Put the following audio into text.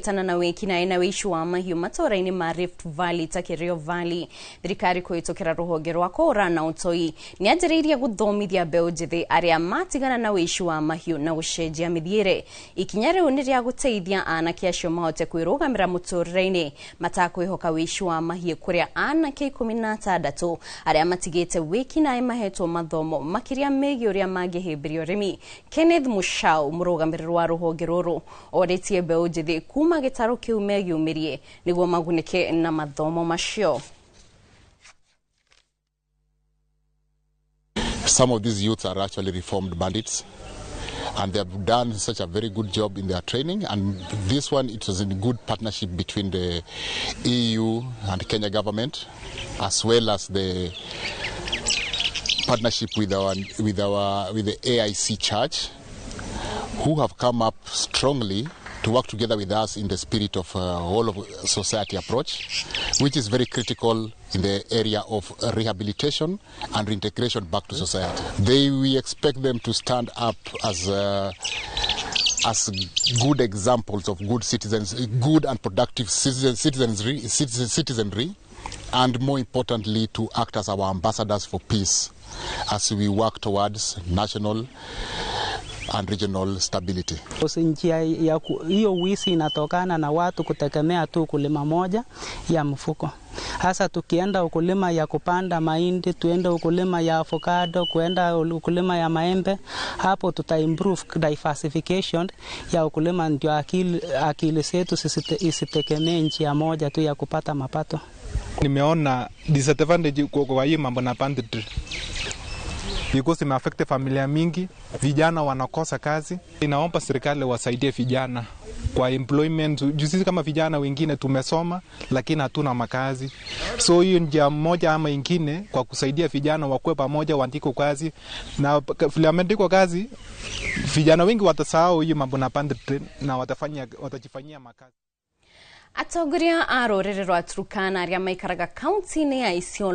Kũnyitana na wĩkinaĩ na wĩici wa mahiũ matũũra-inĩ ma Rift Valley ta Kerio Valley. Thirikari kũhĩtũkĩra rũhonge rwa kũũra na ũtoi nĩ yanjĩrĩirie gũthomithia mbeũ njĩthĩ arĩa matigana na wĩici wa mahiũ na gũcenjia mĩthiĩre. Ikinya rĩu nĩ rĩa gũteithia anake acio mahote kwĩrũgamĩra mũtũrĩre-inĩ matakwĩhoka wĩici wa mahiũ, kũrĩa anake 16 arĩa matigĩte wĩkinaĩ mahetwo mathomo makĩria megiĩ ũrĩa mangĩhĩmbĩria ũrĩmi. Kenneth Mushau, mũrũgamĩrĩri wa rũhonge rũrũ, orĩtie mbeũ njĩthĩ kuma gĩtarũ kĩu meyumĩrie nĩguo magunĩke na mathomo macio. Some of these youths are actually reformed bandits, and they have done such a very good job in their training. And this one, it was in good partnership between the EU and Kenya government, as well as the partnership with the AIC Church, who have come up strongly to work together with us in the spirit of whole of society approach, which is very critical in the area of rehabilitation and reintegration back to society. We expect them to stand up as good examples of good citizens, good and productive citizenry, and more importantly, to act as our ambassadors for peace as we work towards national and regional stability. Njia ya hiyo wizi inatokana na watu kutegemea tu ukulima moja ya mfuko. Hasa tukienda ukulima ya kupanda mahindi, tuende ukulima ya avocado, kuenda ukulima ya maembe, hapo tuta improve diversification ya ukulima, ndio akili zetu isitegemee njia moja tu ya kupata mapato. Nimeona disadvantage kwa hii mambo na banditry, because imeaffect familia mingi, vijana wanakosa kazi. Inaomba serikali wasaidie vijana kwa employment. Juu sisi kama vijana wengine tumesoma lakini hatuna makazi. So hiyo njia moja ama ingine kwa kusaidia vijana wakuwe pamoja, waandikwe kazi, na vile wameandikwa kazi, vijana wengi watasahau hiyo mambo na banditry na watajifanyia makazi. Atongoria a rũrĩrĩ rwa Turkana arĩa maikaraga kaunti-inĩ ya Isiolo.